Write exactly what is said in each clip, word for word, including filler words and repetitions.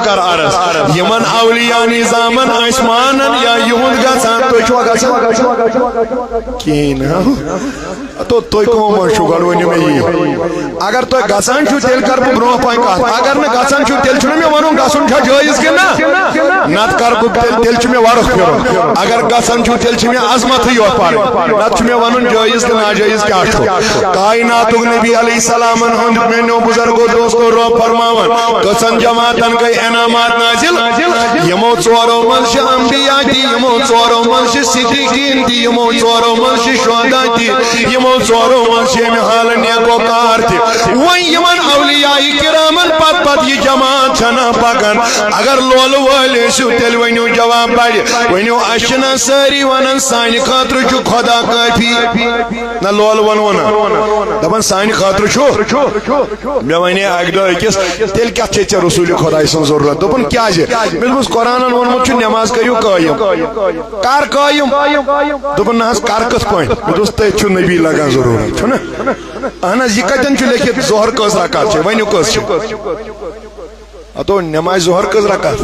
کر عرض، یِمن اولیاء نظامن ٲسۍ مانان یا یِہُنٛد گژھان، تُہۍ چھُوا گژھان؟ کِہیٖنۍ نہٕ۔ تو تُہۍ کٕمو منٛز چھِو؟ گۄڈٕ ؤنِو مےٚ یی۔ اگر تُہۍ گژھان چھِو، تیٚلہِ کر بہٕ برونٛہہ پہن کتھ۔ اگر نہٕ گژھان چھِو، تیٚلہِ چھُنہٕ مےٚ ونُن گژھُن چھا جٲیز کِنہٕ نہ؟ نتہٕ کر بہٕ تیٚلہِ، تیٚلہِ چھُ مےٚ ورُق پھِرُن۔ اگر گژھان چھُو، تیٚلہِ چھِ مےٚ عظمتٕے یوت پرٕنۍ، نتہٕ چھُ مےٚ ونُن جٲیز تہٕ ناجٲیز کیٛاہ چھُ۔ کایناتُک نبی علیہ السلامن ہُنٛد، میٛانیو بُزرگو دوستو، رب فرماوان، کٔژن جماعتن گٔے انعامات نازل؟ یِمو ژورو منٛز چھِ انبیاء تہِ، یِمو ژورو منٛز چھِ صدیقین تہِ، یِمو ژورو منٛز چھِ شہداء تہِ، یِمو ژورو منٛز چھِ امہِ حالہٕ نیکوکار تہِ۔ وۄنۍ یِمن اولیاء کرامن پتہٕ پتہٕ یہِ جماعت چھنا پکان؟ اگر لولہٕ وٲلۍ ٲسِو، تیٚلہِ ؤنِو جواب بڑِ، ؤنِو، اسہِ چھِنہ سٲری ونان سانہِ خٲطرٕ چھُ خدا کٲفی؟ نہ، لولہٕ ونو نہ، دپان سانہِ خٲطرٕ چھُ۔ مےٚ ونے اکہِ دۄہ أکِس، تیٚلہِ کتھ چھے ژےٚ رسول خداے سٕنٛز ضروٗرت؟ دوٚپُن کیٛازِ؟ مےٚ دوٚپُس قرآنن ووٚنمُت چھُ نماز کٔرِو قٲیِم۔ کر قٲیِم؟ دوٚپُن نہ حظ، کر کِتھ پٲٹھۍ؟ مےٚ دوٚپُس تٔتھۍ چھُ نبی لگان ضروٗرت، چھُنہ؟ اہن حظ، یہِ کتٮ۪ن چھُ لیکھِتھ ظہر کٔژ رکعت چھِ؟ ؤنِو کٔژ چھِ؟ ہتو نماز ظہر کٔژ رکعت؟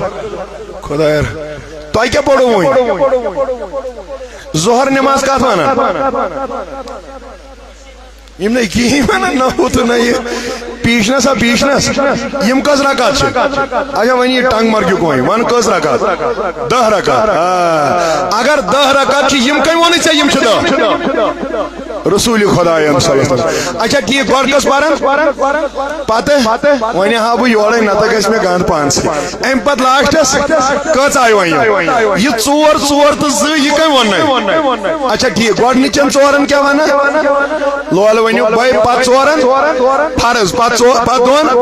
خدایا، تۄہہِ کیٛاہ پوٚرُو وۄنۍ؟ ظہر نماز کتھ ونان؟ یِم نہٕ کِہیٖنۍ ونان، نہ ہُہ تہٕ نہ یہِ۔ پیٖشنس ہا پیٖشنس، یِم کٔژ رکعت چھِ؟ اچھا، وۄنۍ یہِ ٹنگ مرگیُک وۄنۍ، ون کٔژ رکعت؟ دہ رکعت۔ آ، اگر دہ رکعت چھِ، یِم کٔمۍ ووٚنُے ژےٚ یِم چھِ دہ؟ رسول خدایَن صلی اللہ علیہ وسلم۔ اچھا ٹھیٖک، گۄڈٕ کٔژ پرن؟ پتہٕ وۄنۍ ہا بہٕ یورے، نتہٕ گژھِ مےٚ گنٛد پانسٕے۔ امہِ پتہٕ لاسٹس کٔژ آیہِ وۄنۍ یِم؟ یہِ ژور، ژور تہٕ زٕ، یہِ کٔمۍ ووٚننَے؟ اچھا ٹھیٖک، گۄڈٕنِچن ژورن کیٛاہ ونان؟ لولہٕ ؤنِو، بے پتہٕ ژورن فرض، پتہٕ ژو-، پتہٕ دۄن۔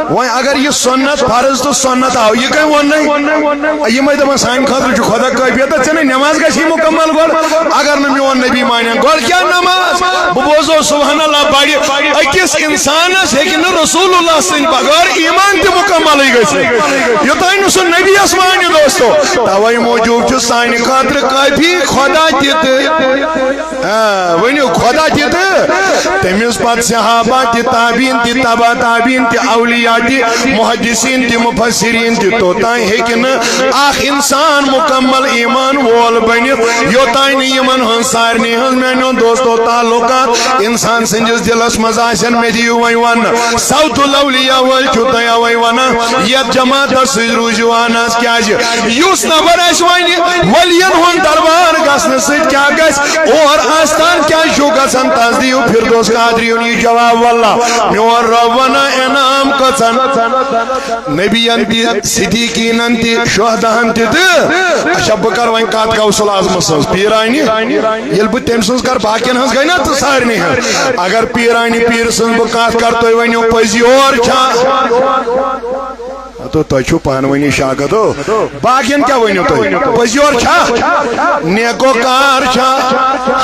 وۄنۍ اگر یہِ سنت، فرض تہٕ سنت آو، یہِ کٔمۍ ووٚننَے؟ یِمے دپان سانہِ خٲطرٕ چھُ خدا کٲفی۔ تہٕ ژےٚ نَے نٮ۪ماز گژھی مُکمل گۄڈٕ، اگر نہٕ میون نبی مانن۔ گۄڈٕ کیٛاہ نماز؟ بہٕ بوزو سبحان اللہ بڑِ أکِس انسانس ہیٚکہِ نہٕ رسول اللہ سٕنٛدِ بغٲر ایمان تہِ مُکملٕے گٔژھِتھ، یوٚتام نہٕ سُہ نبیَس مانہِ، دوستو۔ توے موٗجوٗب چھُ سانہِ خٲطرٕ کٲفی خدا تہِ تہٕ، آ، ؤنِو خدا تہِ تہٕ تٔمِس پتہٕ صحابہ تہِ، تابعین تہِ، تبع تابعین تہِ، اولیاء تہِ، محدثین تہِ، مفسرین تہِ۔ توٚتام ہیٚکہِ نہٕ اکھ انسان مکمل ایمان وول بٔنِتھ، یوٚتام نہٕ یِمن ہٕنٛز سارنٕے ہٕنٛز، میٛانیو دوستو، تعلقات انسان سٕنٛدِس دِلس منٛز آسن۔ مےٚ دِیِو وۄنۍ وننہٕ، صوت الاولیاء وٲلۍ چھِو تُہۍ اوے ونان، یتھ جماعتس سۭتۍ روٗزِو اہن حظ۔ کیٛازِ؟ یُس نفر اسہِ وۄنۍ ؤلین ہُنٛد دربار گژھنہٕ سۭتۍ کیٛاہ گژھِ؟ اور آستان کیٛازِ چھُو گژھان؟ تس دِیِو فردوس قادری یُن یہِ جواب۔ واللہ، میون رب ونان، انعام کٔژن؟ نبین تہِ، صدیقینن تہِ، شہداہن تہِ تہٕ۔ اچھا، بہٕ کرٕ وۄنۍ کتھ غوث الاعظمس سٕنٛز، پیٖرانہِ۔ ییٚلہِ بہٕ تٔمۍ سٕنٛز کرٕ، باقین ہٕنٛز گٔے نا تہٕ سارنٕے ہٕنٛز۔ اگر پیٖرانہِ پیٖر سٕنٛز بہٕ کتھ کرٕ، تُہۍ ؤنِو پٔزۍ یور چھا؟ تو تۄہہِ چھُو پانہٕ ؤنی شاگردو، باقین کیٛاہ ؤنِو تُہۍ؟ پٔزۍ یور چھا؟ نیکوکار چھا؟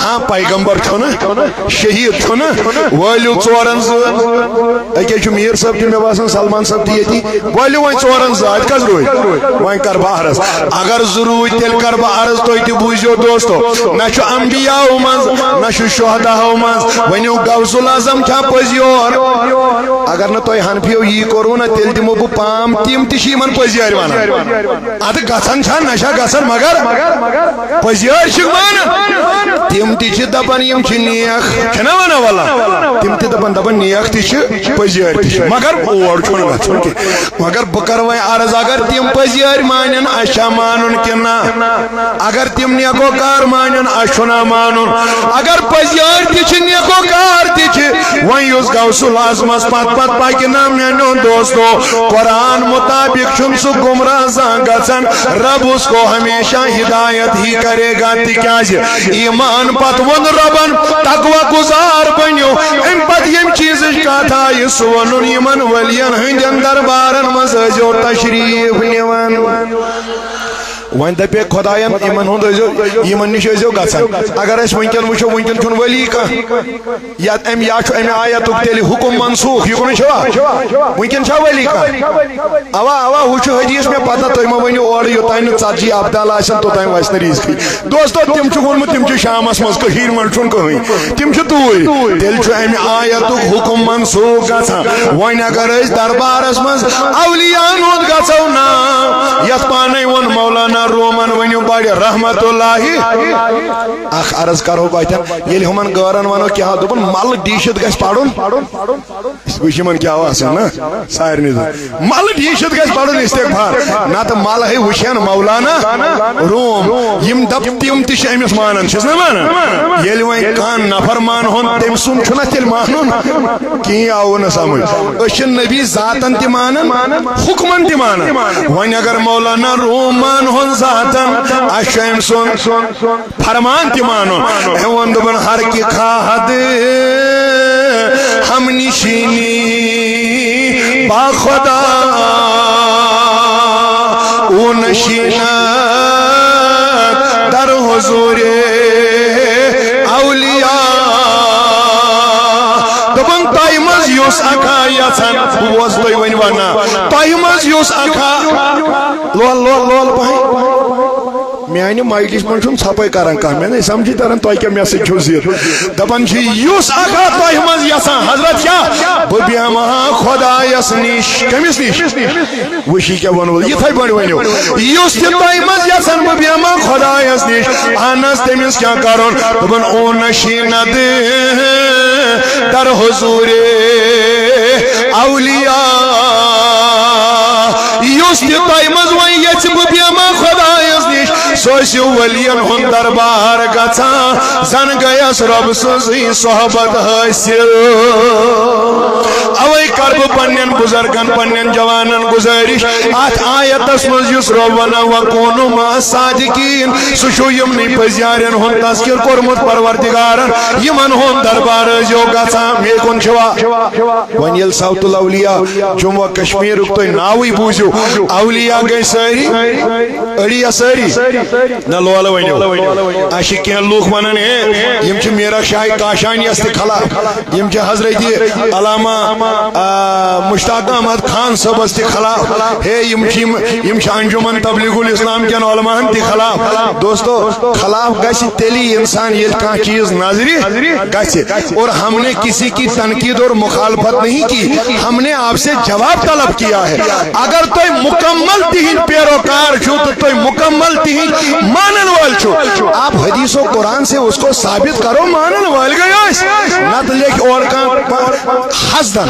ہاں، پیغمبر چھُنہٕ، شہیٖد چھُنہٕ، وٲلِو ژورن زٕ۔ أکے چھُ میٖر صٲب تہِ، مےٚ باسان سلمان صٲب تہِ ییٚتی۔ وٲلِو وۄنۍ ژورن زٕ، اَتہِ کَس روٗدۍ؟ وۄنۍ کَرٕ بہٕ عرض۔ اگر زٕ روٗدۍ، تیٚلہِ کَرٕ بہٕ عرض، تُہۍ تہِ بوٗزِو دوستو۔ نہ چھُ انبیاہو منٛز، نہ چھُ شہداہو منٛز۔ ؤنِو، غوث الاعظم چھا پٔزۍ یور؟ اگر نہٕ تۄہہِ حنفیو یی کوٚروٕ نہ، تیٚلہِ دِمو بہٕ پام۔ تِم تہِ چھِ یِمن پٔزۍ یٲرۍ وَنان۔ اَدٕ گژھان چھا، نہ چھا گژھان، مگر پٔزۍ یٲرۍ چھِکھ مانان۔ تِم تہِ چھِ دَپان، یِم چھِ نیک، چھِنہ وَنان وَلہ؟ تِم تہِ دَپان، دَپان، نیک تہِ چھِ، پٔزۍ یٲرۍ تہِ چھِ، مگر اور چھُنہٕ گژھُن کینٛہہ۔ مگر بہٕ کرٕ وۄنۍ عرض، اگر تِم پٔزۍ یٲرۍ مانن، اَسہِ چھا مانُن کِنہٕ نہ؟ اگر تِم نیکوکار مانن، اَسہِ چھُنہ مانُن؟ اگر پٔزۍ یٲرۍ تہِ چھِ، نیکوکار تہِ چھِ، وۄنۍ یُس غوث الاعظمس پتھ پتھ پکہِ نہ، میانیو دوستو، قرآن مطابق چھُنہٕ سُہ گمراہ زانٛہہ گژھان۔ رب اس کو ہمیشہ ہدایت ہی کرے گا، تِکیازِ ایمان پتہٕ ووٚن ربن، تقوی گزار بٔنِو۔ امہِ پتہٕ ییٚمہِ چیٖزٕچ کتھ آیہِ، سُہ ووٚنُن یِمن ؤلین ہٕنٛدٮ۪ن دربارن منٛز ٲسۍزیو تشریف نِوان۔ وۄنۍ دپے خۄداین، یِمن ہُنٛد ٲسۍزیو، یِمن نِش ٲسۍزیو گژھان۔ اگر أسۍ وٕنکیٚن وٕچھو، وٕنکیٚن چھُنہٕ ؤلی کانٛہہ۔ یا امہِ، یا چھُ امہِ آیتُک تیٚلہِ حُکم منسوخ؟ یہِ کُنُے چھوا؟ وٕنکیٚن چھا ؤلی کانٛہہ؟ اوا، اوا، ہُہ چھُ حدیث، مےٚ پتہ، تُہۍ مہ ؤنِو اورٕ، یوٚتام نہٕ ژتجی ابدال آسن، توٚتام وسہِ نہٕ رِزقٕے۔ دوستو، تِم چھِ ووٚنمُت، تِم چھِ شامس منٛز، کٔشیٖرِ منٛز چھُنہٕ کٕہٕنۍ، تِم چھِ توٗرۍ۔ تیٚلہِ چھُ امہِ آیتُک حُکم منسوخ گژھان۔ وۄنۍ اگر أسۍ دربارس منٛز اولیاہن ہُنٛد گژھو نا، رحمت اللہ۔ اکھ عرض کرو بہٕ اتٮ۪ن، ییٚلہِ ہُمن غٲرن ونو کیٛاہ، دوٚپُن، ملہٕ ڈیٖشِتھ گژھِ پرُن۔ أسۍ وٕچھ یِمن کیٛاہ آسان نا، سارنٕے زن۔ ملہٕ ڈیٖشِتھ گژھِ پرُن استغفار، نتہٕ ملہٕ ہے وٕچھن مولانا روم۔ یِم دپ تِم تہِ چھِ أمِس مانان، چھِس نہ مانان؟ ییٚلہِ وۄنۍ کانٛہہ نفر مانہون، تٔمۍ سُنٛد چھُنہ تیٚلہِ مانُن کِہیٖنۍ، آوُ نہٕ سمجھ۔ أسۍ چھِ نبی ذاتن تہِ مانان، حکمن تہِ مانان۔ وۄنۍ اگر مولانا روم مانہون ذاتن، اَسہِ چھُ أمۍ سُنٛد فرمان تہِ مانُن۔ أمۍ ووٚن، دوٚپُن، ہر کہِ خواہد ہم نشینی با خدا، او نشینت در حضور اولیاء۔ دوٚپُن، تۄہہِ منٛز یُس اکھا یژھان، بہٕ اوسُس تۄہہِ وۄنۍ ونان، تۄہہِ منٛز یُس اکھا، لول، لول، لول پہن۔ میانہِ مجلس منٛز چھُنہٕ ژھۄپے کران کانٛہہ، مےٚ نَے سمجھی تران تۄہہِ کیٛاہ مےٚ سۭتۍ چھُو ضد۔ دپان چھِ، یُس اکھا تۄہہِ منٛز یژھان، حضرت کیٛاہ؟ بہٕ بیٚہمہٕ ہا خۄدایس نِش۔ کٔمِس نِش؟ وٕچھ یہِ کیٛاہ ووٚنوٕ، یِتھَے پٲٹھۍ ؤنِو۔ یُس تہِ تۄہہِ منٛز یژھان بہٕ بیٚہمہٕ ہا خۄدایس نِش، اہن حظ، تٔمِس کیٛاہ کرُن؟ دوٚپُن، او نشیند در حضور اولیاء۔ یُس تہِ تۄہہِ منٛز وۄنۍ یژھِ بہٕ بیٚہمہٕ ہا خۄدایس نِش، سُہ ٲسِو ؤلین ہُنٛد دربار گژھان، زن گٔیس رۄب سٕنٛزٕے صحبت حٲصِل۔ اوے کر بہٕ پننٮ۪ن بُزرگن، پننٮ۪ن جوانن گُزٲرِش، اتھ آیتس منٛز یُس رۄب ونان، وکونوا مع الصادقین، سُہ چھُ یِمنٕے پٔزیارٮ۪ن ہُنٛد تذکر کوٚرمُت پروردگارن، یِمن ہُنٛد دربار ٲسۍزیو گژھان۔ مے کُن چھوا؟ وۄنۍ ییٚلہِ صوت الاولیاء جموں و کشمیرُک تُہۍ ناوٕے بوٗزِو، اولیاء گٔے سٲری، أڑی یا سٲری؟ نہ، لولہٕ ؤنِو۔ اَسہِ چھِ کینٛہہ لوٗکھ وَنان، ہے، یِم چھِ میٖرک شاہ کاشانیَس تہِ خلاف، یِم چھِ حضرت علامہ، آ، مشتاق احمد خان صٲبَس تہِ خلاف، ہے، یِم چھِ، یِم، یِم چھِ انجمن تبلیغ الاسلام کٮ۪ن علماہَن تہِ خلاف۔ دوستو، خلاف گژھِ تیٚلی انسان، ییٚلہِ کانٛہہ چیٖز نظرِ گژھِ۔ اور ہم نے کسی کی تنقید اور مخالفت نہیں کی، ہم نے آپ سے جواب طلب کیا ہے۔ اگر تُہۍ مکمل تِہنٛدۍ پیروکار چھِو تہٕ تُہۍ مکمل تِہنٛدۍ مانن وٲلۍ چھِو، آپ حدیث و قرآن سے اس کو ثابت کرو، مانن وٲلۍ گٔے أسۍ۔ نتہٕ لیکھِ اورٕ کانٛہہ پ-، حسدن۔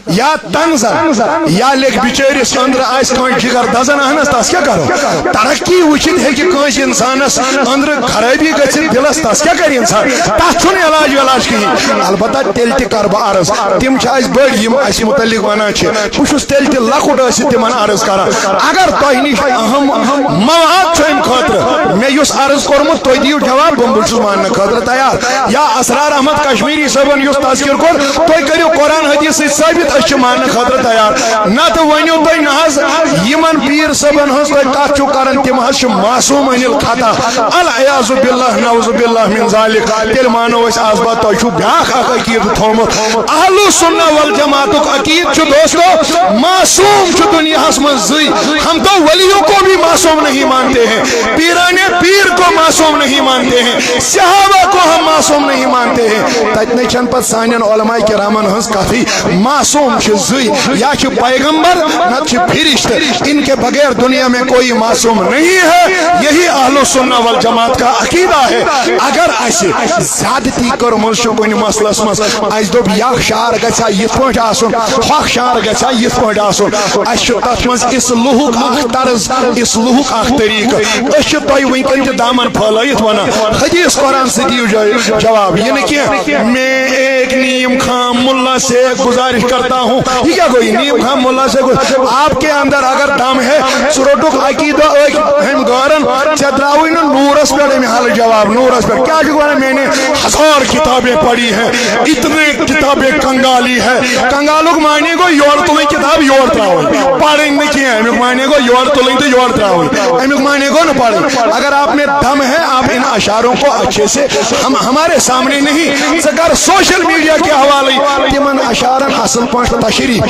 یا تنزن یا لیکھ بچٲرِس أنٛدرٕ آسہِ کٲنٛسہِ جگر دزان، اہن حظ، تس کیٛاہ کرو؟ ترقی وٕچھِتھ ہیٚکہِ کٲنٛسہِ انسانس أنٛدرٕ خرٲبی گٔژھِتھ دِلس، تس کیٛاہ کرِ انسان؟ تتھ چھُنہٕ علاج ولاج کِہیٖنۍ۔ البتہ تیٚلہِ تہِ کرٕ بہٕ عرض، تِم چھِ اَسہِ بٔڑۍ یِم اَسہِ مُتعلق ونان چھِ۔ بہٕ چھُس تیٚلہِ تہِ لۄکُٹ ٲسِتھ تِمن عرض کران۔ اگر تۄہہِ نِش اہم مواد چھُ امہِ خٲطرٕ، مےٚ یُس عرض کوٚرمُت، تُہۍ دِیِو جواب، بہٕ، بہٕ چھُس ماننہٕ خٲطرٕ تیار۔ یا اسرار احمد کشمیری صٲبن یُس تذکر کوٚر، تُہۍ کٔرِو قرآن حدیث سۭتۍ ثٲبت، أسۍ چھِ ماننہٕ خٲطرٕ تیار۔ نتہٕ ؤنِو تُہۍ نہ حظ، یِمن پیٖر صٲبن ہٕنٛز تُہۍ کتھ چھِو کران، تِم حظ چھِ معصوم عن الخطا۔ العیاذ باللہ، نعوذ باللہ من ذالک۔ تیٚلہِ مانو أسۍ از بعد تۄہہِ چھُو بیٛاکھ اکھ عقیدٕ تھوٚومُت۔ اہل سنہ والجماعتُک عقیدٕ چھُ، دوستو، معصوم چھُ دُنیاہس منٛز زٕے۔ ہم تو ولیوں کو بھی معصوم نہیں مانتے ہیں، پیران پیر کو معصوم نہیں مانتے ہیں، صحابہ کو ہم معصوم نہیں مانتے ہیں۔ تتہِ نَے چھَنہٕ پتہٕ سانٮ۪ن علماء کرامن ہٕنٛز کتھٕے۔ معصوم چھِ زٕے، یا چھِ پیغمبر، نتہٕ چھِ فرشتہٕ۔ ان کے بغیر دنیا میں کوئی معصوم نہیں ہے۔ یہی اہل سنہ والجماعت کا عقیدہ ہے۔ اگر اسہِ زیادتی کٔرمٕژ چھِ کُنہِ مسلس منٛز، اسہِ دوٚپ، یہِ اکھ شعر گژھِ ہا یِتھ پٲٹھۍ آسُن، ہۄکھ شعر گژھِ ہا یِتھ پٲٹھۍ آسُن، اسہِ چھُ تتھ منٛز اصلاحُک اکھ طرز، اصلاحُک اکھ طریقہٕ۔ أسۍ چھِ تۄہہِ وٕنکیٚن تہِ دامن پھٲلٲیِتھ ونان، حدیث قرآن سۭتۍ دِیِو جا-، جواب۔ یہِ نہٕ کینٛہہ، میں ایک نیم خام ملا سے گزارش کرتا ہوں۔ یہِ کیٛاہ گوٚو، یہِ نیم خام ملا سے گز-، آپ کے اندر اگر دم ہے، ژٕ روٚٹُکھ عقیدٕ أکۍ ہُمۍ غٲرن، ژےٚ درٛاوٕے نہٕ نوٗرس پٮ۪ٹھ اَمہِ حالہٕ جواب، نوٗرس پٮ۪ٹھ۔ کیٛاہ چھُکھ ونان، میں نے ہزار کتابیں پڑھی ہیں، اتنے کتابیں کنگالی ہے۔ کنگالُک معنی گوٚو یورٕ تُلٕنۍ کتاب، یورٕ ترٛاوٕنۍ، پرٕنۍ نہٕ کینٛہہ۔ اَمیُک معنی گوٚو یورٕ تُلٕنۍ تہٕ یورٕ ترٛاوٕنۍ۔ اَمیُک معنی گوٚو نہٕ پرٕنۍ۔ اگر آپ میں دم ہے، آپ ان اشعاروں کو اچھے سے ہم، ہمارے سامنے نہیں، ژٕ کر سوشل میڈیا کے حوالے تِمن اشعارن اصل پٲٹھۍ تشریح۔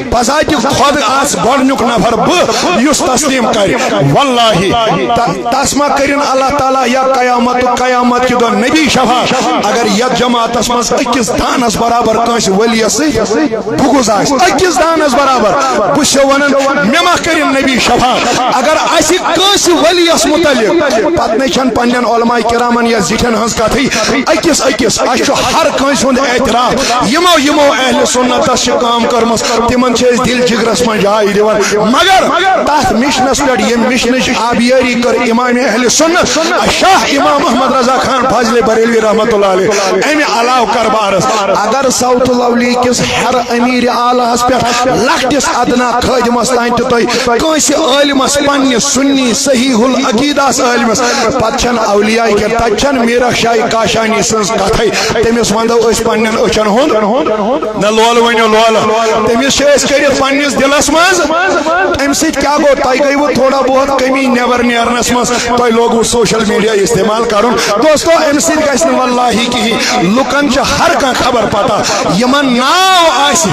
بذات خود آس گۄڈنیُک نفر بہٕ یُس تسلیم کرِ۔ واللہ، ت-، تس ما کرن اللہ تعالیٰ یا قیامت، قیامت کہِ دۄہ نبی شفاعت۔ اگر یتھ جماعتس منٛز أکِس دانس برابر کٲنٛسہِ ولی سۭتۍ بُغض آسہِ، أکِس دانس برابر، بہٕ چھُسو ونان، مےٚ ما کرن نبی شفاعت۔ اگر اسہِ کٲنٛسہِ علیس متعلق۔ پتہٕ نَے چھَنہٕ پننٮ۪ن علماء کرامن یا زِٹھٮ۪ن ہٕنٛز کتھٕے۔ أکِس أکِس، اَسہِ چھُ ہر کٲنٛسہِ ہُنٛد اعتراف۔ یِمو یِمو اہل سُنتس چھِ کٲم کٔرمٕژ، تِمن چھِ أسۍ دِل جگرس منٛز جاے دِوان۔ مگر تتھ مشنس پٮ۪ٹھ، ییٚمہِ مشنٕچ آبیٲری کٔر امام اہل سنت شاہ امام محمد رضا خان فاضل بریلوی رحمتہ اللہ علیہ، امہِ علاوٕ کر بہٕ عرض، اگر صوت الاولی کِس ہر امیر اعلیٰ ہس پٮ۪ٹھ لۄکٹِس ادنا خٲدمس تام تہِ تُہۍ کٲنٛسہِ عٲلمس پننہِ سنی صحیح العقیدہ عٲلمس، پتہٕ چھنہٕ اولیاء کینٛہہ، تتہِ چھنہٕ میرخ شاہ کاشانی سٕنٛز کتھے۔ تٔمِس ونو أسۍ پننٮ۪ن أچھن ہُنٛد، نہ لولہٕ ؤنِو لولہٕ، تٔمِس چھِ أسۍ کٔرِتھ پننِس دِلس منٛز۔ امہِ سۭتۍ کیٛاہ گوٚو؟ تۄہہِ گٔیوٕ تھوڑا بہت کمی نٮ۪بر نیرنس منٛز، تۄہہِ لوگوٕ سوشل میڈیا استعمال کرُن۔ دوستو، امہِ سۭتۍ گژھِ نہٕ واللہ کِہیٖنۍ۔ لُکن چھِ ہر کانٛہہ خبر پتہ، یِمن ناو آسہِ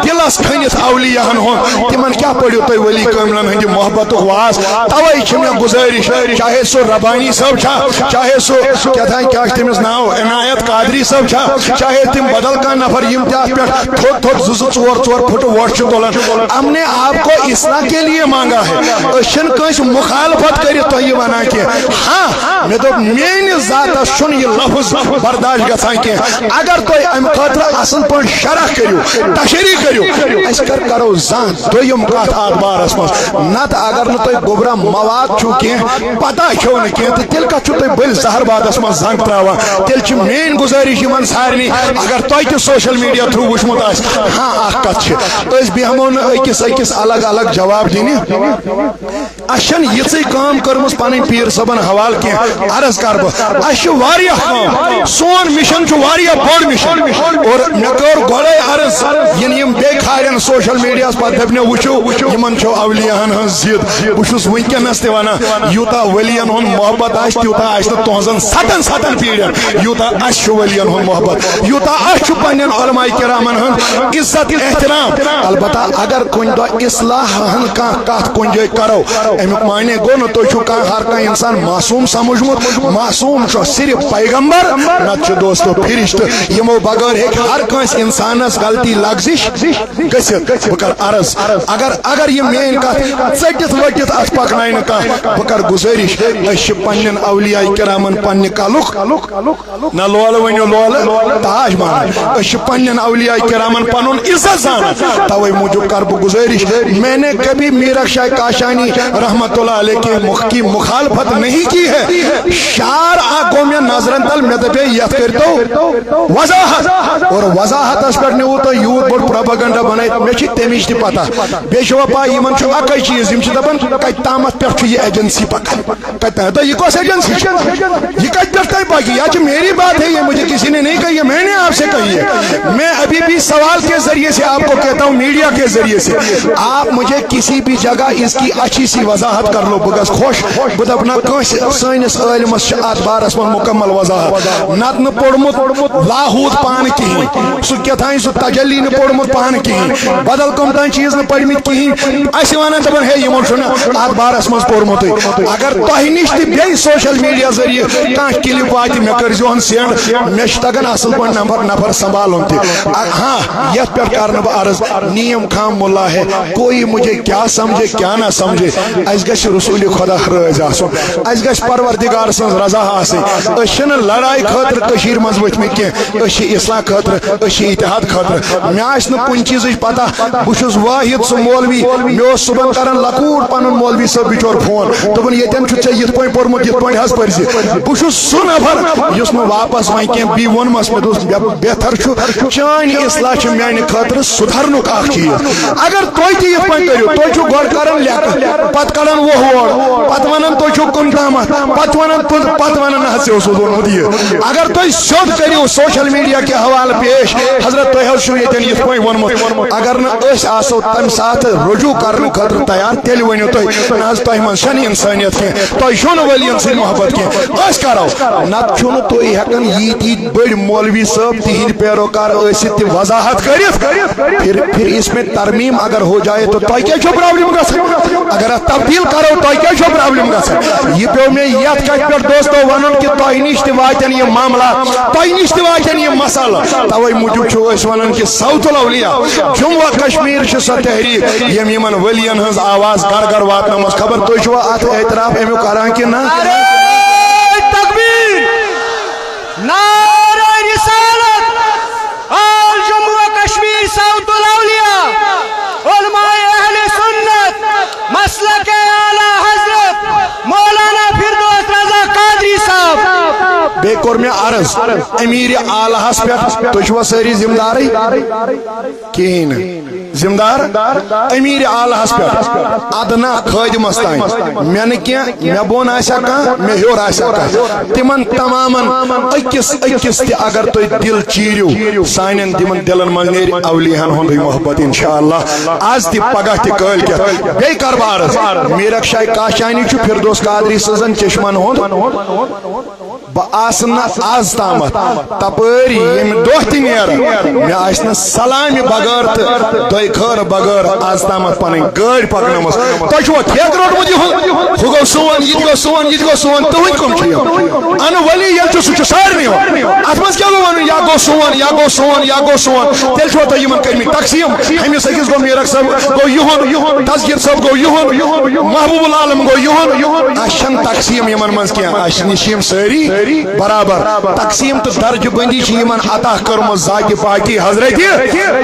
دِلس کھٔنِتھ اولیاہن ہُنٛد، تِمن کیٛاہ پٔرِو تُہۍ ولی کٲملن ہٕنٛدِ محبتُک واس؟ توے چھِ مےٚ گُزٲرِش، چاہے سُہ ربانی صٲب چھا، چاہے سُہ کیٛاہ تام کیٛاہ چھُ تٔمِس ناو، عنایت قادری صٲب چھا، چاہے تِم بدل کانٛہہ نفر، یِم تہِ اتھ پٮ۪ٹھ تھوٚد تھوٚد زٕ زٕ ژور ژور فُٹہٕ وۄٹھ چھِ تُلان۔ ہم نے آپ کو اصلاح کے لیے مانگا ہے۔ أسۍ چھِنہٕ کٲنٛسہِ مخالفت کٔرِتھ تۄہہِ یہِ ونان کینٛہہ۔ ہاں، مےٚ دوٚپ، میٲنِس ذاتس چھُنہٕ یہِ لفظ برداشت گژھان کینٛہہ۔ اگر تُہۍ امہِ خٲطرٕ اصل پٲٹھۍ شرح کٔرِو، تشریح کٔرِو، أسۍ کر کرو زانٛہہ دوٚیِم کتھ اتھ بارس منٛز۔ نتہٕ اگر نہٕ تُہۍ گوٚبرا مواد چھُو کینٛہہ، پتہ چھو نہٕ کینٛہہ، تہٕ تیٚلہِ کتھ چھُو تُہۍ بٔلۍ زہر بادس منٛز زنگ تراوان؟ تیٚلہِ چھِ میٲنۍ گُزٲرِش یِمن سارنٕے، اگر تۄہہِ تہِ سوشل میڈیا تھرو وٕچھمُت آسہِ، ہاں، اکھ کتھ چھِ، أسۍ بیٚہمو نہٕ أکِس أکِس الگ الگ جواب دِنہِ۔ اَسہِ چھَنہٕ یِژٕے کٲم کٔرمٕژ پنٕنۍ پیٖر صٲبن حوالہٕ کینٛہہ۔ عرض کر بہٕ، اَسہِ چھِ واریاہ کٲم۔ سون مِشن چھُ واریاہ بوٚڑ مِشن۔ اور مےٚ کٔر گۄڈَے عرض، یِن یِم بیٚیہِ کھالن سوشل میڈیاہَس، پتہٕ دَپہِ مےٚ، وٕچھِو، یِمن چھو اولیاہن ہٕنٛز ضد۔ بہٕ چھُس وٕنکیٚنس تہِ ونان، یوٗتاہ ؤلین ہُنٛد محبت آسہِ، تیوٗتاہ آسہِ نہٕ تُہنٛزن ستن ستن پیٖڑین، یوٗتاہ اَسہِ چھُ ؤلین ہُنٛد محبت، یوٗتاہ اَسہِ چھُ پننٮ۪ن علماء کرامن ہُنٛد عزت احترام۔ البتہ اگر کُنہِ دۄہ اصلاح ہن کانٛہہ کتھ کُنہِ جایہِ کرو، امیُک معنی گوٚو نہٕ تُہۍ چھِو کانٛہہ، ہر کانٛہہ انسان معصوم سمجھمُت۔ معصوم چھُ صرف پیغمبر، نتہٕ چھُ دوستو فرشتہٕ۔ یِمو بغٲر ہیٚکہِ ہر کٲنٛسہِ انسانس غلطی لغزش گٔژھِتھ۔ بہٕ کرٕ عرض، اگر، اگر یہِ میٲنۍ کتھ ژٔٹِتھ ؤٹِتھ اتھ پکنایہِ نہٕ کانٛہہ، بہٕ کرٕ گُزٲرِش، أسۍ چھِ پننٮ۪ن اولیاء کرامن پننہِ کلُک، نہ لولہٕ ؤنِو لولہٕ، تاج مانان۔ أسۍ چھِ پننٮ۪ن اولیاء کرامن پنُن عزت زانان۔ توے موٗجوٗب کرٕ بہٕ گُزٲرِش، میں نے کبھی میرخ شاہ کاشانی رحمت اللہ علیہ کے مخ-، کی مخالفت نہیں کی ہے۔ شعر اکھ گوٚو مےٚ نظرن تل، مےٚ دپے یتھ کٔرتو وضاحت۔ اور وضاحتس پٮ۪ٹھ نیوٗ تۄہہِ یوٗت بوٚڑ پروپیگنڈا بنٲیِتھ، مےٚ چھِ تمِچ تہِ پتہ۔ بیٚیہِ چھِ وۄنۍ پاے، یِمن چھُ اکے چیٖز، یِم چھِ دپان، کتہِ تامتھ پٮ۪ٹھ چھُ یہِ ایجنسی پکان؟ کتہِ تامتھ؟ تو یہ کۄس ایجنسی چھِ؟ یہ کتہِ پٮ۪ٹھ تۄہہِ پکہِ؟ یا چھِ میری بات ہے، یہ مجھے کسی نے نہیں کہی ہے، میں نے آپ سے کہی ہے۔ میں ابھی بھی سوال کے ذریعے سے آپ کو کہتا ہوں، میڈیا کے ذریعے سے، آپ مجھے کسی بھی جگہ اس کی اچھی سی وضاحت کر لو، بہٕ گژھٕ خۄش۔ بہٕ دپہٕ نہ کٲنٛسہِ، سٲنِس عٲلمس چھِ اتھ بارس منٛز مکمل وضاحت۔ نتہٕ نہٕ پوٚرمُت لاہوٗت پانہٕ کِہیٖنۍ، سُہ کیٛاہ تام سُہ تجلی نہٕ پوٚرمُت پانہٕ کِہیٖنۍ، بدل کم تام چیٖز نہٕ پٔرمٕتۍ کِہیٖنۍ۔ اسہِ ونان دپان، ہے، یِمو چھُنہٕ اتھ بارس منٛز پوٚرمُتٕے۔ اگر تۄہہِ نِش تہِ بیٚیہِ سوشل میڈیا ذٔریعہٕ کانٛہہ کلپ واتہِ، مےٚ کٔرۍزِہون سینڈ، مےٚ چھُ تگان اصل پٲٹھۍ نفر نفر سنبھالُن تہِ۔ آ، ہاں، یتھ پٮ۪ٹھ کرٕ نہٕ بہٕ عرض، نیم خام ملا ہے، کوئی مجھے کیا سمجھے کیا نہ سمجھے، اسہِ گژھِ رسول خدا رٲضۍ آسُن، اسہِ گژھِ پروردگار سٕنٛز رضا آسٕنۍ۔ أسۍ چھِنہٕ لڑایہِ خٲطرٕ کٔشیٖرِ منٛز ؤتھۍ مٕتۍ کینٛہہ، أسۍ چھِ اصلاح خٲطرٕ، أسۍ چھِ اتحاد خٲطرٕ۔ مےٚ آسہِ نہٕ کُنہِ چیٖزٕچ پتہ، بہٕ چھُس واحد سُہ مولوی، مےٚ اوس صُبحن کران لۄکُٹ پنُن مولوی صٲب بِچور فون، دوٚپُن، ییٚتٮ۪ن چھُ ژےٚ یِتھ پٲٹھۍ پوٚرمُت، یِتھ پٲٹھۍ حظ پٔرۍ زِ۔ بہٕ چھُس سُہ نفر یُس نہٕ واپس وۄنۍ کینٛہہ بی ووٚنمس، مےٚ دوٚپُس، بہ-، بہتر چھُ، چٲنۍ اصلاح چھِ میانہِ خٲطرٕ سُدھرنُک اکھ چیٖز۔ اگر تُہۍ تہِ یِتھ پٲٹھۍ کٔرِو، تُہۍ چھِو گۄڈٕ کران لیکہٕ، پتہٕ کڑان وۄہ وۄڑ، پتہٕ ونان تُہۍ چھِو کُن تامتھ، پتہٕ چھِ ونان تُہۍ، پتہٕ ونان نہ حظ ژےٚ اوسُتھ ووٚنمُت یہِ۔ اگر تُہۍ سیوٚد کٔرِو سوشل میڈیا کہِ حوالہٕ پیش، حضرت تۄہہِ حظ چھُو ییٚتٮ۪ن یِتھ پٲٹھۍ ووٚنمُت، اگر نہٕ أسۍ آسو تمہِ ساتہٕ رجوع کرنہٕ خٲطرٕ تیار، تیٚلہِ ؤنِو تُہۍ، نہ حظ تۄہہِ منٛز چھنہٕ انسٲنیت کینٛہہ، تۄہہِ چھُو نہٕ ؤلین سۭتۍ محبت کینٛہہ۔ أسۍ کرو، نتہٕ چھُو نہٕ تُہۍ ہٮ۪کان ییٖتۍ ییٖتۍ بٔڑۍ مولوی صٲب تِہنٛدۍ پیروکار ٲسِتھ تہِ وضاحت کٔرِتھ۔ پھر، پھر اس میں ترمیم اگر ہو جائے تو تۄہہِ کیٛاہ چھو پرابلم گژھان؟ اگر اتھ تبدیل کرو، تۄہہِ کیٛاہ چھو پرابلم گژھان؟ یہِ پیوٚو مےٚ یتھ کتھِ پٮ۪ٹھ دوستو ونُن کہِ تۄہہِ نِش تہِ واتن یِم معاملات، تۄہہِ نِش تہِ واتن یِم مسلہٕ۔ توے موٗجوٗب چھِو أسۍ ونان کہِ صوت الاولیاء جموں و کشمیر چھِ سۄ تحریک، ییٚمۍ یِمن ؤلین ہٕنٛز آواز گرٕ گرٕ واتنٲومٕژ۔ خبر تُہۍ چھِوا اتھ اعتراف امیُک کران کِنہٕ نہ؟ نعرہ تکبیر، نعرہ رسالت، آل جموں و کشمیر صوت الاولیاء، علماء اہل سنت، مسلک اعلیٰ حضرت مولانا فردوس رضا قادری صاحب۔ بیٚیہِ کوٚر مےٚ عرض امیر اعلیٰ ہس پٮ۪ٹھ، تُہۍ چھِوا سٲری ذمہٕ دارٕے؟ کِہیٖنۍ نہٕ۔ ذمہٕ دار امیر اعلیٰ ہس پٮ۪ٹھ، ادنیٰ خٲدمس تام۔ مےٚ نہٕ کینٛہہ، مےٚ بۄن آسہِ ہا کانٛہہ، مےٚ ہیوٚر آسہِ ہا کانٛہہ، تِمن تمامن أکِس أکِس تہِ اگر تُہۍ دِل چیٖرِو، سانٮ۪ن تِمن دِلن منٛز نیرِ اولیاہن ہُنٛدُے محبت انشاءاللہ۔ از تہِ، پگاہ تہِ، کٲلۍ کٮ۪تھ۔ بیٚیہِ کرٕ بہٕ عرض، میرک شاہ کاشانی چھُ فردوس قادری سٕنٛزن چشمن ہُنٛد۔ بہٕ آسہٕ نہٕ از تامتھ تپٲرۍ ییٚمہِ دۄہ تہِ نیران، مےٚ آسہِ نہٕ سلامہِ بغٲر تہٕ دۄیہِ خٲرٕ بغٲر از تامتھ پنٕنۍ گٲڑۍ پکنٲومٕژ۔ تۄہہِ چھُوا ٹھیکہٕ روٚٹمُت یِہُنٛد؟ ہُہ گوٚو سون، یہِ تہِ گوٚو سون، یہِ تہِ گوٚو سون، تُہٕنٛدۍ کٕم چھِ یِم؟ اَنہٕ ولی ییٚلہِ چھُ، سُہ چھُ سارنٕے یِوان۔ اَتھ منٛز کیٛاہ گوٚو وَنُن، یا گوٚو سون، یا گوٚو سون، یا گوٚو سون؟ تیٚلہِ چھُوا تۄہہِ یِمن کٔرمٕتۍ تقسیٖم؟ ہُمِس أکِس گوٚو میٖرک صٲب گوٚو یِہُنٛد، دستگیٖر صٲب گوٚو یِہُنٛد، محبوب العالم گوٚو یِہُنٛد۔ اَسہِ چھَنہٕ تقسیٖم یِمن منٛز کینٛہہ، اَسہِ نِش چھِ یِم سٲری برابر۔ تقسیٖم تہٕ درجہٕ بندی چھِ یِمن عطا کٔرمٕژ ذاتِ پاکی حضرت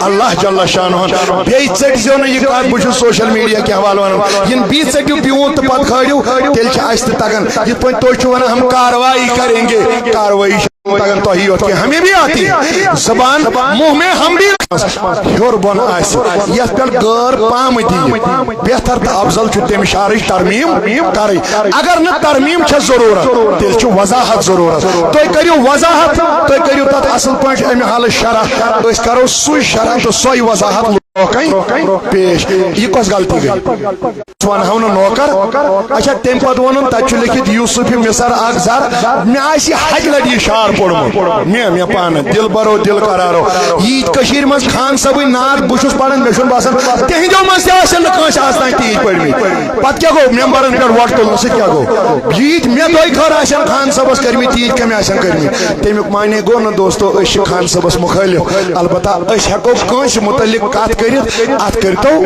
اللہ جل شانہن۔ بیٚیہِ ژٔٹۍ زیو نہٕ یہِ کتھ، بہٕ چھُس سوشل میڈیا کہِ حوالہٕ ونان، یِن بیٚیہِ ژٔٹِو پیوٗنت تہٕ پتہٕ کھٲلِو، تیٚلہِ چھِ اَسہِ تہِ تگان۔ یِتھ پٲٹھۍ تُہۍ چھِو ونان، ہم کاروائی کریں گے، کاروائی چھِ تگان تۄہی یوت کینٛہہ، ہمیں بھی آتی ہے۔ زبان منہ میں ہم بھی ہیوٚر بۄن آسہِ، یتھ پٮ۪ٹھ غٲر پامہٕ دِیہِ۔ بہتر تہٕ افضل چھُ تمہِ شعرٕچ ترمیم کرٕنۍ۔ اگر نہٕ ترمیم چھےٚ ضروٗرت، تیٚلہِ چھُ وضاحت ضروٗرت۔ تُہۍ کٔرِو وضاحت، تُہۍ کٔرِو تتھ اصل پٲٹھۍ امہِ حالٕچ شرح۔ أسۍ کرو سُے شرح تہٕ سۄے وضاحت لوکن پیش۔ یہِ کۄس غلطی گٔے؟ ونہو نہٕ نوکر۔ اچھا، تمہِ پتہٕ ووٚنُن، تتہِ چھُ لیکھِتھ یوسف مصر اکھ زر۔ مےٚ آسہِ ہتہِ لٹہِ یہِ شعر پوٚرمُت۔ مےٚ، مےٚ پانہٕ دل برو دل قرارو۔ ییٖتۍ کٔشیٖرِ منٛز خان صٲبٕنۍ نعت بہٕ چھُس پران، مےٚ چھُنہٕ باسان تِہنٛدیو منٛز تہِ آسن نہٕ کٲنٛسہِ آز تام تیٖتۍ پٔرمٕتۍ۔ پتہٕ کیٛاہ گوٚو؟ ممبرن پٮ۪ٹھ وۄٹھ تُلنہٕ سۭتۍ کیٛاہ گوٚو؟ ییٖتۍ مےٚ دۄیہِ خٲر آسن خان صٲبس کٔرمٕتۍ، تیٖتۍ کٔمۍ آسن کٔرمٕتۍ؟ تمیُک معنی گوٚو نہٕ، دوستو، أسۍ چھِ خان صٲبس مُخٲلف۔ البتہ أسۍ ہٮ۪کو کٲنٛسہِ مُتعلق کتھ کٔرِتھ، اتھ کٔرۍتو۔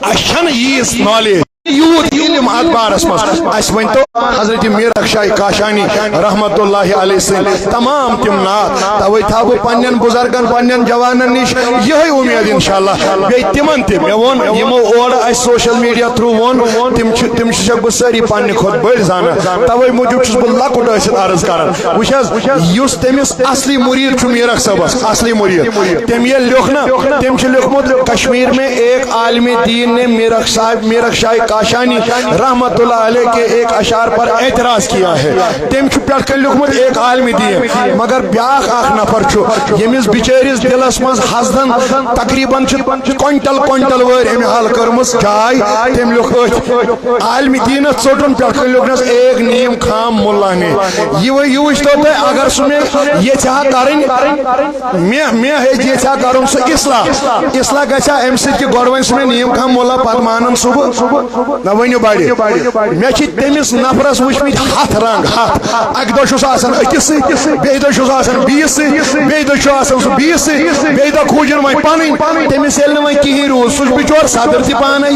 اَسہِ چھَنہٕ ییٖژ نالیج، یوٗت علم اتھ بارس منٛز۔ اَسہِ ؤنۍتو، حضرت میرک شاہ کاشانی رحمت اللہ علیہ سٕنٛدۍ تمام تِم نعت، توے تھاو بہٕ پننٮ۪ن بُزرگن، پننٮ۪ن جوانن نِش یِہے اُمید انشاءاللہ۔ بیٚیہِ تِمن تہِ، مےٚ ووٚن، یِمو اورٕ اَسہِ سوشل میڈیا تھرو ووٚن، تِم چھِ، تِم چھِ، چھَکھ بہٕ سٲری پننہِ کھۄتہٕ بٔڑۍ زانان، توے موٗجوٗب چھُس بہٕ لۄکُٹ ٲسِتھ عرض کران۔ وٕچھ حظ، یُس تٔمِس اصلی مُریٖد چھُ میٖرک صٲبَس، اصلی مُریٖد۔ تٔمۍ ییٚلہِ لیوٚکھ نا، تٔمۍ چھُ لیوٚکھمُت، "کشمیر میں ایک عالم دین نے میرک صاحب، میرک شاہ کاشانی رحمت اللہ علیہ کے ایک اشعار پر اعتراض کیا ہے۔" تٔمۍ چھُ پٮ۪ٹھ کَنہِ لیوٚکھمُت، "ایک عالم دین"، مگر بیٛاکھ اکھ نفر چھُ، ییٚمِس بِچٲرِس دِلَس منٛز حسدن تقریباً چھِ کوینٹل کوینٹل وٲرۍ أمۍ حل کٔرمٕژ جاے۔ تٔمۍ لیوٚکھ أتھۍ عالم دینس ژوٚٹُن، پٮ۪ٹھ کٔنۍ لیوٚکھنس ایک نیم خام ملا نے۔ یہِ وۄنۍ، یہِ وٕچھتو تُہۍ، اگر سُہ مےٚ یژھِ ہا کرٕنۍ، مےٚ، مےٚ ہیٚژِ یژھِ ہا کرُن سُہ اصلاح۔ اصلاح گژھِ ہا امہِ سۭتۍ کہِ گۄڈٕ وۄنۍ سُہ مےٚ نیم خام ملا، پتہٕ مانن سُہ بہٕ۔ نہ ؤنِو بڑِ۔ مےٚ چھِ تٔمِس نفرس وٕچھمٕتۍ ہتھ رنگ، ہتھ۔ اکہِ دۄہ چھُ سُہ آسان أکِس سۭتۍ، بیٚیہِ دۄہ چھُ سُہ آسان بیٚیِس سۭتۍ، بیٚیہِ دۄہ چھُ آسان سُہ بیٚیِس سۭتۍ، بیٚیہِ دۄہ کھوٗجِن وۄنۍ پنٕنۍ۔ تٔمِس ییٚلہِ نہٕ وۄنۍ کِہیٖنۍ روٗد، سُہ چھُ بِچور صدر تہِ پانے،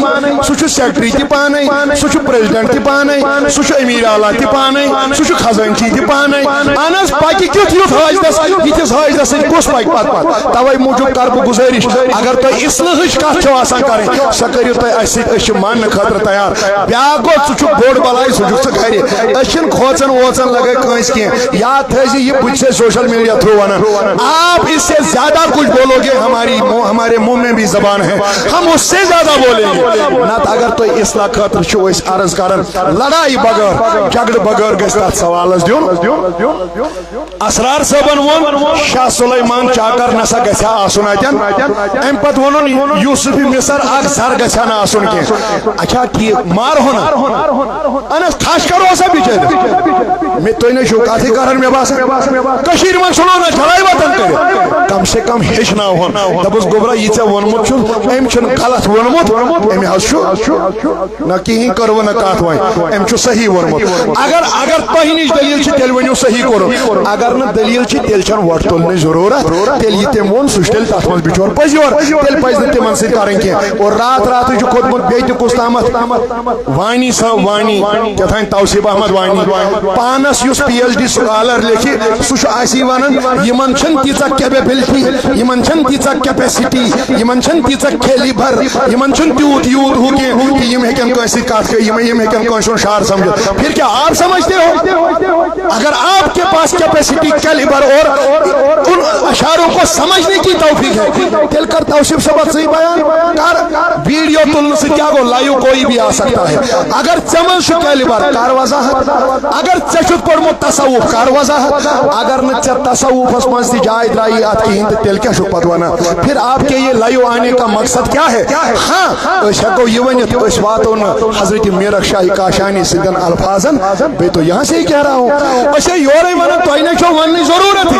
سُہ چھُ سیکرٹری تہِ پانے، سُہ چھُ پریزیڈنٹ تہِ پانے، سُہ چھُ امیر اعلیٰ تہِ پانے، سُہ چھُ خزانچی تہِ پانے۔ اہن حظ، پکہِ کیُتھ یُتھ حٲجدس، یِتھِس حٲجدس سۭتۍ کُس پکہِ پتہٕ پتہٕ؟ توے موٗجوٗب کرٕ بہٕ گُزٲرِش، اگر تۄہہِ اصلٲحٕچ کتھ چھو آسان کرٕنۍ، سۄ کٔرِو تُہۍ اسہِ سۭتۍ، أسۍ چھِ ماننہٕ خٲطرٕ تیار۔ بیاکھ گوٚو، ژٕ چھُکھ بوٚڑ بلاے، سُہ چھُکھ ژٕ گرِ۔ أسۍ چھِنہٕ کھوژان ووژان لگٲے کٲنٛسہِ کینٛہہ۔ یاد تھٲیزِ، یہِ بہٕ چھُسے سوشل میڈیا تھرو ونان، آپ اس سے زیادہ کچھ بولو گے، ہماری منہ، ہمارے منہ میں بھی زبان ہے، ہم اس سے زیادہ بولیں گے۔ نتہٕ اگر تُہۍ اصلاح خٲطرٕ چھِو أسۍ عرض کران، لڑایہِ بغٲر، جھگڑٕ بغٲر گژھِ تتھ سوالس دیُن۔ اسرار صٲبن ووٚن، شاہ سلیمان چاکر نسا گژھِ ہا آسُن اتٮ۪ن۔ امہِ پتہٕ ووٚنُن، یوسف مصر اکھ زر گژھِ ہا نہٕ آسُن کینٛہہ۔ اچھا، ٹھیک مارہون۔ انس تھش کرو سا بچٲرِس۔ مےٚ تُہۍ نَے چھِو کتھٕے کران، مےٚ باسان۔ کٔشیٖرِ منٛز ژھٕنو نہ جلاے وطن کٔرِتھ۔ کم سے کم ہیٚچھناوہون۔ دپُس گوٚبرا، یہِ ژےٚ ووٚنمُت چھُ، أمۍ چھُنہٕ غلط ووٚنمُت۔ أمۍ حظ چھُ نہ کِہیٖنۍ کٔروٕ نہٕ کتھ وۄنۍ۔ أمۍ چھُ صحیح ووٚنمُت۔ اگر، اگر تۄہہِ نِش دٔلیٖل چھِ، تیٚلہِ ؤنِو صحیح کوٚرُن۔ اگر نہٕ دٔلیٖل چھِ، تیٚلہِ چھَنہٕ وۄٹھ تُلنٕچ ضروٗرت۔ تیٚلہِ یہِ تٔمۍ ووٚن، سُہ چھُ تیٚلہِ تَتھ منٛز بِچور پٔزۍ یور۔ تیٚلہِ پَزِ نہٕ تِمن سۭتۍ کَرٕنۍ کینٛہہ۔ اور راتھ راتھٕے چھُ کھوٚتمُت بیٚیہِ تہِ کُس تامَتھ وانی صٲب، وانی، کیٛاہ تام توصیف احمد وانی۔ پانَس یُس پی ایچ ڈی سکالر لیکھِ، سُہ چھُ اَسی وَنان، یِمن چھَنہٕ تیٖژاہ کیپیبلٹی، یِمن چھَنہٕ تیٖژاہ کیپیسٹی، یِمن چھَنہٕ تیٖژاہ کیلیبر، یِمن چھُنہٕ تیوٗت یوٗت ہُہ کینٛہہ کہِ یِم ہیٚکن کٲنٛسہِ سۭتۍ کتھ کٔرِتھ، یِم، یِم ہیٚکن کٲنٛسہِ ہُنٛد شعر سمجھِتھ۔ پھر کیا آپ سمجھتے ہو؟ اگر آپ کے پاس کیپیسٹی، کیلیبر اور ان اشاروں کو سمجھنے کی توفیق ہے، تیٚلہِ کر توصیف صٲبس سۭتۍ بیان، کر ویڈیو تُلنہٕ سۭتۍ کیٛاہ گوٚو؟ لایِو کوئی بھی آ سکتا ہے۔ اگر ژےٚ منٛز چھُ کیلیبر، کر وضاحت۔ اگر ژےٚ چھُتھ پوٚرمُت تصوف، کر وضاحت۔ اگر نہٕ ژےٚ تصوفس منٛز تہِ جاے درٛایی اتھ کِہیٖنۍ، تہٕ تیٚلہِ کیٛاہ چھُکھ پتہٕ ونان؟ پھر آپ کے یہ لایِو آنے کا مقصد کیا ہے؟ ہاں، أسۍ ہٮ۪کو یہِ ؤنِتھ، أسۍ واتو نہٕ حضرت میرک شاہ کاشانی سٕنٛدٮ۪ن الفاظن، بیٚیہِ تو یہاں سے ہی کہہ رہا ہوں۔ أسۍ ہے یورے ونان، تۄہہِ نَے چھو وننٕچ ضروٗرتٕے۔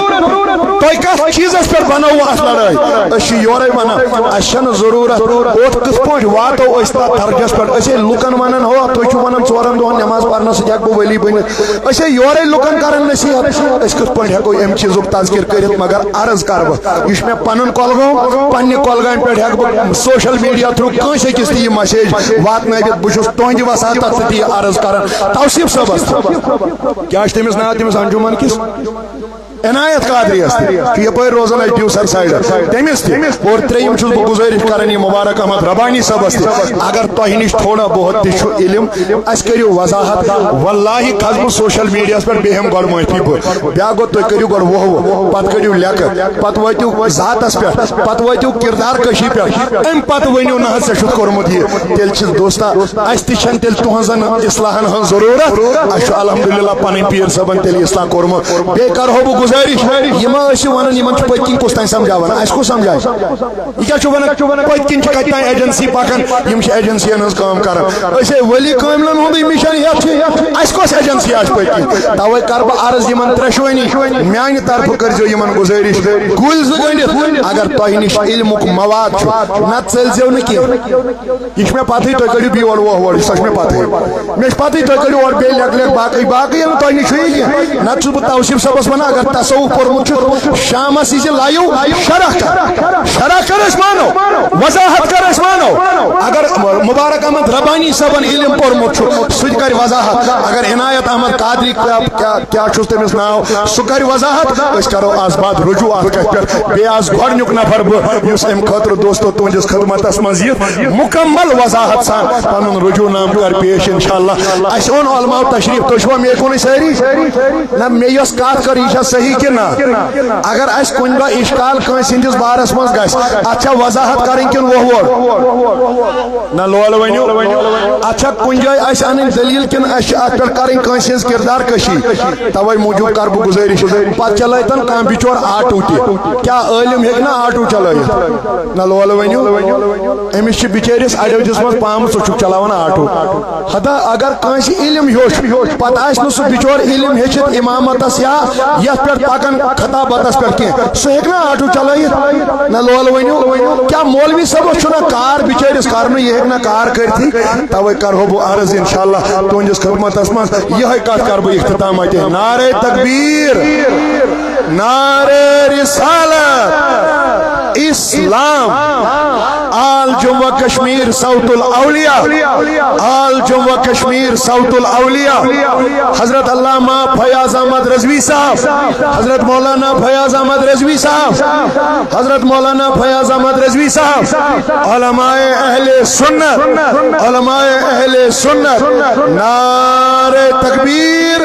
تۄہہِ کتھ چیٖزس پٮ۪ٹھ بنٲوٕ اتھ لڑٲے؟ أسۍ چھِ یورے ونان، اَسہِ چھَنہٕ ضروٗرت۔ اوٚت کِتھ پٲٹھۍ واتو أسۍ تتھ درجس پٮ۪ٹھ؟ أسۍ ہے لُکن ونان، ہو، تُہۍ چھِو ونان ژورن دۄہن نماز پرنس سۭتۍ ہٮ۪کہٕ بہٕ ولی بٔنِتھ۔ أسۍ ہے یورے لُکن کران نصیحت، أسۍ کِتھ پٲٹھۍ ہٮ۪کو امہِ چیٖزُک تذکر کٔرِتھ؟ مگر عرض کرٕ بہٕ، یہِ چھُ مےٚ پنُن کۄلگوم، پننہِ کۄلگامہِ پٮ۪ٹھ ہٮ۪کہٕ بہٕ سوشل میڈیا تھرو کٲنٛسہِ أکِس تہِ یہِ مسیج واتنٲوِتھ۔ بہٕ چھُس تُہنٛدِ وساطت سۭتۍ یہِ عرض کران توصیف صٲبس۔ کیٛاہ چھُ تٔمِس ناو؟ تٔمِس انجمن کِس؟ عنایت قادری یس تہِ چھُ یپٲرۍ روزان اَسہِ ڈیوسر سایڈس، تٔمِس تہِ۔ اور ترٛیٚیِم چھُس بہٕ گُزٲرِش کران یہِ مبارک احمد ربانی صٲبس تہِ، اگر تۄہہِ نِش تھوڑا بہت تہِ چھُ علم، اَسہِ کٔرِو وضاحت۔ واللہ کھسہٕ بہٕ سوشل میڈیاہس پٮ۪ٹھ، بیٚیہِ ہٮ۪مہٕ گۄڈٕ معٲفی بہٕ۔ بیٛاکھ گوٚو، تُہۍ کٔرِو گۄڈٕ وۄہوٕ، پتہٕ کٔرِو لیکہٕ، پتہٕ وٲتِو ذاتس پٮ۪ٹھ، پتہٕ وٲتِو کردار کشی پٮ۪ٹھ، امہِ پتہٕ ؤنِو نہ حظ ژےٚ چھُتھ کوٚرمُت یہِ۔ تیٚلہِ چھِ دوستا، اَسہِ تہِ چھَنہٕ تیٚلہِ تُہنٛزن اصلاحن ہٕنٛز ضروٗرت۔ اَسہِ چھُ الحمدللہ پنٕنۍ پیٖر صٲبن تیٚلہِ اصلاح کوٚرمُت۔ بیٚیہِ کرہو بہٕ گُزٲرِش، یِم ٲسۍ ونان، یِمن چھُ پٔتۍ کِنۍ کُس تام سمجھاوان، اَسہِ کُس سمجھاوِ؟ یہِ کیٛاہ چھُ ونان؟ پٔتۍ کِنۍ چھِ کتہِ تام ایجنسی پکان، یِم چھِ ایجنسین ہٕنٛز کٲم کران۔ أسۍ ہے ولی کٲملن ہُنٛدُے مِشن ہٮ۪تھ چھِ، اَسہِ کۄس ایجنسی آسہِ پٔتۍ کِنۍ؟ توے کرٕ بہٕ عرض یِمن ترٛٮ۪شوٕنی، میانہِ طرفہٕ کٔرۍزیو یِمن گُزٲرِش، کُلۍ زٕ گٔنڈِتھ، اگر تۄہہِ نِش علمُک مواد چھُ، نتہٕ ژٔلۍزیو نہٕ کینٛہہ۔ یہِ چھِ مےٚ پَتہٕے، تُہۍ کٔڑِو بیول ووہ وورٕ، سۄ چھِ مےٚ پَتہٕے۔ مےٚ چھِ پَتہٕے، تُہۍ کٔڑِو اورٕ بیٚیہِ لیٚکہٕ لیٚکہٕ باقٕے، باقٕے ییٚلہِ نہٕ تۄہہِ نِش چھُ یہِ کینٛہہ۔ نَتہٕ چھُس بہٕ توصیف صٲبَس وَنان، اگر تصوف پوٚرمُت چھُ، شامَس یی زِ لایِو شرح کَر، شرح کَر أسۍ مانو، وضاحت کَر أسۍ مانو۔ اگر مبارک احمد ربانی صٲبَن علم پوٚرمُت چھُ، سُہ تہِ کَرِ وضاحت۔ اگر عنایت احمد قادری کیٛاہ، کیٛاہ، کیٛاہ چھُس تٔمِس ناو، سُہ کَرِ وضاحت۔ أسۍ کَرو آز بعد رجوع اَتھ کَتھِ پٮ۪ٹھ۔ بیٚیہِ آز گۄڈٕنیُک نفر بہٕ، یُس اَمہِ خٲطرٕ دوستو تُہٕنٛدِس خدمتس منٛز یِتھ مُکمل وضاحت سان پنُن رجوع نامہٕ کر پیش انشاءاللہ۔ اَسہِ اوٚن علماء تشریف، تُہۍ چھِوا مےٚ کُنُے سٲری؟ نہ، مےٚ یۄس کتھ کٔر، یہِ چھا صحیح کِنہٕ نہ؟ اگر اَسہِ کُنہِ دۄہ اشکال کٲنٛسہِ ہٕنٛدِس بارس منٛز گژھِ، اتھ چھا وضاحت کرٕنۍ کِنہٕ وۄہ وۄڑ؟ نہ لولہٕ ؤنِو۔ اتھ چھا کُنہِ جایہِ اَسہِ انٕنۍ دٔلیٖل کِنہٕ اَسہِ چھِ اتھ پٮ۪ٹھ کرٕنۍ کٲنٛسہِ ہٕنٛز کردار کشی؟ توے موٗجوٗب کر بہٕ گُزٲرِش، پتہٕ چلٲیتن کانٛہہ بچور آٹو تہِ۔ کیٛاہ عٲلم ہیٚکہِ نا آٹو چلٲیِتھ؟ نہ لولہٕ ؤنِو، أمِس چھِ بِچٲرِس اَڑیو دِژمَژ پامہٕ، ژٕ چھُکھ چلاوان آٹو۔ ہتا اگر کٲنٛسہِ علم ہیوٚچھ، پتہٕ آسہِ نہٕ سُہ بِچور علم ہیٚچھِتھ اِمامتس یا یَتھ پٮ۪ٹھ پَکان خطابتس پٮ۪ٹھ کینٛہہ، سُہ ہیٚکہِ نا آٹو چلٲیِتھ؟ نہ لولہٕ ؤنِو، کیٛاہ مولوی صٲبَس چھُنہ کار بِچٲرِس کرنُے، یہِ ہیٚکہِ نا کار کٔرتھٕے؟ توے کرہو بہٕ عرض انشاءاللہ تُہنٛدِس خدمتس منٛز، یِہے کتھ کرٕ بہٕ اختتام اتہِ۔ نعرہ تکبیر، نعرہ رسالت، اسلام، آل جموں و کشمیر صوت الاولیاء، آل جموں و کشمیر صوت الاولیاء، حضرت علامہ فیاض احمد رضوی صاحب، حضرت مولانا فیاض احمد رضوی صاحب، حضرت مولانا فیاض احمد رضوی صاحب، علماء اہل سنت، علماء اہل سنت، نعرہ تکبیر۔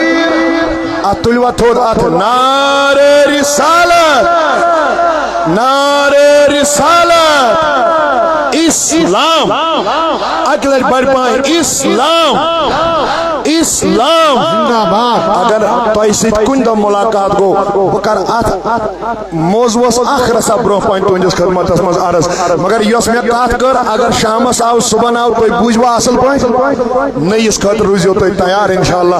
اتھ تُلوا تھوٚد اتھ، نعرہ رسالت، نعرہ رسالت، اسلام۔ اکہِ لٹہِ بڑِ پاے، اسلام، اسلام۔ اگر تۄہہِ سۭتۍ کُنہِ دۄہ مُلاقات گوٚو، بہٕ کرٕ اتھ موضوعس اکھ رژھا برونٛہہ پہن تُہنٛدِس خدمتس منٛز عرض۔ مگر یۄس مےٚ کتھ کٔر، اگر شامس آو، صبحن آو، تُہۍ بوٗزوا اصل پٲٹھۍ؟ نٔیِس خٲطرٕ روٗزِو تُہۍ تیار انشاءاللہ۔